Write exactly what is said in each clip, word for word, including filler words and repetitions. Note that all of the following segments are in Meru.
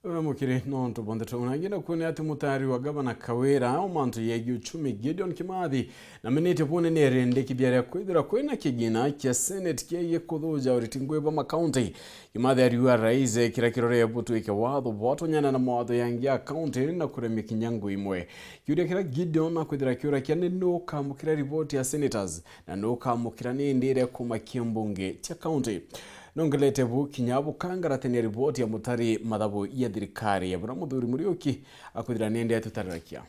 Wega mukiri, nontu bonthe twauna ngenda kuonia ati mutari wa gavana Kawira o mantu yegie uchumi Gideon Kimathi namenetie bwone nerendekithia ria kwithira kwina kigina kia Senate kigie kuthuja uriti ngui bwa makaunti. Kimathi ariuga rais ekira kirore butwike watho bwatonyana na mawatho yangi ya kaunti na kuremia kinya ngui imwe. Kiuria kiria Gideon akwithira kiurakia ni nu ukamukira riboti ya senators na nu ukamukira ni indi iria kumakia mbunge cia kaunti. Nongelete bu kinya bukangaratania riboti ya mutari mathabu ya thirikari ya bura muthuri Muriuki akwithira ni indi atutarirakia.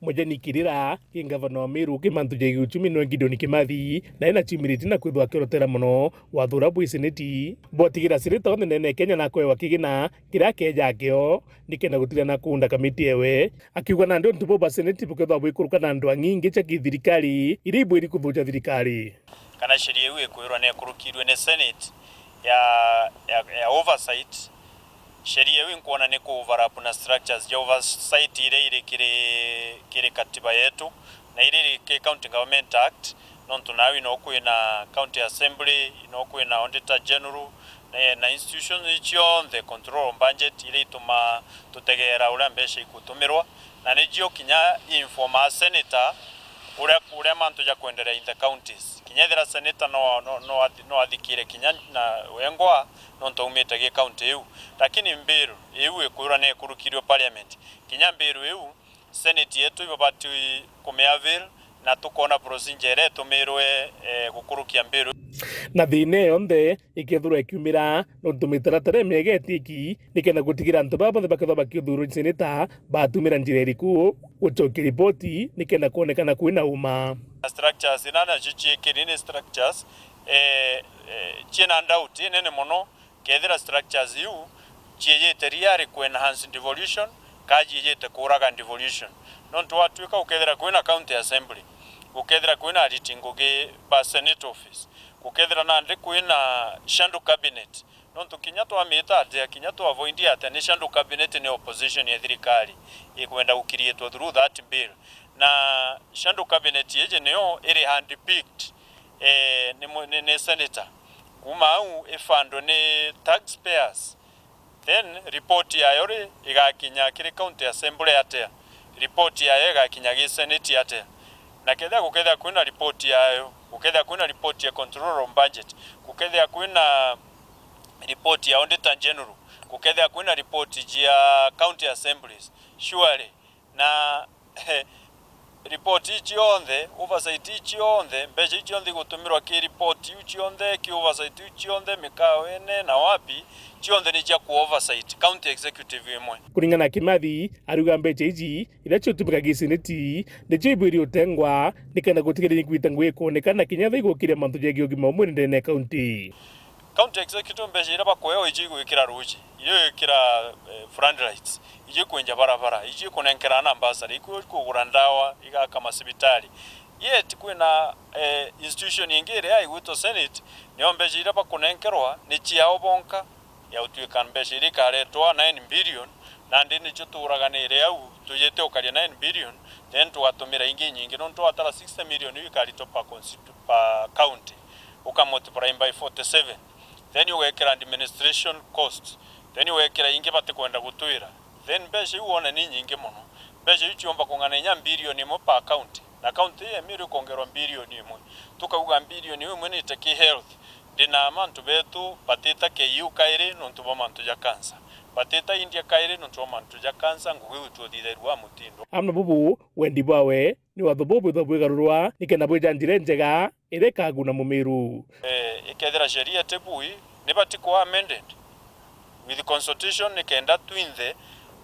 Mujeni Kirira, ki ngavana wa Meru, ki mantu ja giuchumi nwe Gideon Kimathi, na ena ciumiritie na kwithwa akirotera mono watho uria bwi seneti bwatigira seneta onthe ndene ya Kenya na akwewa kigina kiria akeja akio, nikenda gutigana na kuunda kamiti ewe, akiuga nandi untu buu bwa seneti bukethwa bwikuruka na andu ang'ingi ja kithirikari iria ibwiri kuthuja thirikari. Kana sheria iu ikwirwa nekurukirwe ni Senate ya, ya, ya oversight, sheria iu inkwona ni ku overlap na structures ja oversight iria iri kiri, kiri katiba yetu, na iria iri kiri County Government Act, nontu nau ino kwina County Assembly, ino kwina Auditor General, na, na institutions cionthe control budget iria ituma tutegeera uria mbeca ikutumirwa, na nicio kinya inform a senator uria, uria mantu jakwenderea in the counties. Kinya ethira senator no, no, no athi-, no athikire kinya na wengwa nontu aumite gi county iu. Lakini mbiru iu ikwirwa ni ikurukirwe parliament. Kinya mbiru iu, senate yetu ibabati kumiavail na tukona procedure iria itumirwe, eh, gukurukia mbiru. Na thina iyo yonthe ikethirwa ikiumira nontu mitaratara imiega itiiki nikenda gutigira antu baa bonthe bakethirwa bakiuthurwa seneta batumira njira iriku gucokia riboti nikenda kwonekana kwina uma. Structures ina nacio ciikiri ni structures, eh, eh, ciina doubt inene mono kethira structures iu ciijite riari ku enhance devolution, ka ciijite kuuraga devolution. Nontu watwika gukethira kwina county assembly, gukethira kwina ariti ngugi ba senate office, gukethira nandi kwina shadow cabinet, nontu kinya twamita atia, kinya twa avoid atia, ni shadow cabinet ni opposition ya thirikari ikwenda gukiriitwa through that bill. Na shadow cabinet iji niyo iri handpicked, eh, ni mu-, ni, ni senator. Kuma au ifundwe ni taxpayers. Then report yayo ri igakinya kiri county assembly atia? Report yayo igakinya gi senate atia? Na kethira gukethira kwina report yayo, gukethira kwina report ya control of budget, gukethira kwina report ya auditor general, gukethira kwina report ya county assemblies, surely na report ii cionthe, oversight ii cionthe, mbeca ii cionthe igutumirwa ki report iu cionthe, ki oversight iu cionthe, mikawene na wapi, cionthe ni cia ku oversight county executive imwe. Kuringana na Kimathi, ariuga mbeca iji iria ciutumika gi seneti nicio ibwiri utengwa nikenda gutigiria ikwita ngugi ikwoneka na kinya thaa igukiria mantu jegie ugima wa mwiri ndene ya kaunti. County executive mbeca iria bakuewa iji igwikira ruuji, iji igwikira, eh, floodlights, iji ikwenja barabara, iji ikunenkera ana bursary, iku-, ikugura ndawa, igaka macibitari. Yet kwina, eh, institution ingi iria igwitwa senate, nio mbeca iria bakunenkerwa ni ciao bonka, ya gutuika mbeca iria ikaretwa nine billion, nandi nicio tuuraganire au, tujite ukaria nine billion, then tugatumira ingi inyingi, nontu watara sixty million iu ikaritwa per constitu-, per county, uka multiply by forty seven, then ugekira administration cost, then ugekira ingi batikwenda gutwira, then mbeca iu wone ni nyingi mono. Mbeca iu ciumba kung'ana inya billion imwe per county, na county ii ya Meru ikongerwa billion imwe. Tukauga billion iu imwe niite ki health, ndina mantu betu batita K U kairi nontu bwa mantu ja cancer, batita India kairi nontu bwa mantu ja cancer, ngugi iu twithithairua mutindo. Amwe bubu wendi bwawe ni watho buu bwithwa bwigarurwa nikenda bwija njira injega iria ikaguna Mumiru. Eh, ikethira sheria ti bui, nibati ku amended with consultation nikenda twinthe,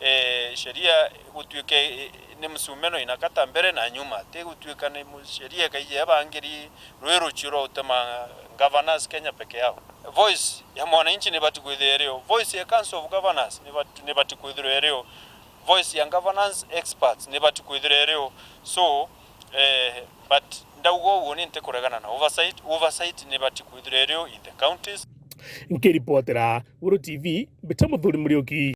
eh, sheria gutuike, eh, ni msumeno inakata mbere na nyuma, ti gutuika ni mu-, sheria ikaija yabangiri rwi rucio rwa utema governors Kenya peke yao. Voice ya mwananchi nibati kwithirwa irio, voice ya Council of Governors nibati, nibati kwithirwa irio, voice ya governance experts nibati kwithirwa irio. So, eh, but ndauga uguo ni ntikuregana na oversight. Oversight nibati kwithirwa irio in the counties. Nkiripotera Guru T V, mbita Muthuri Muriuki.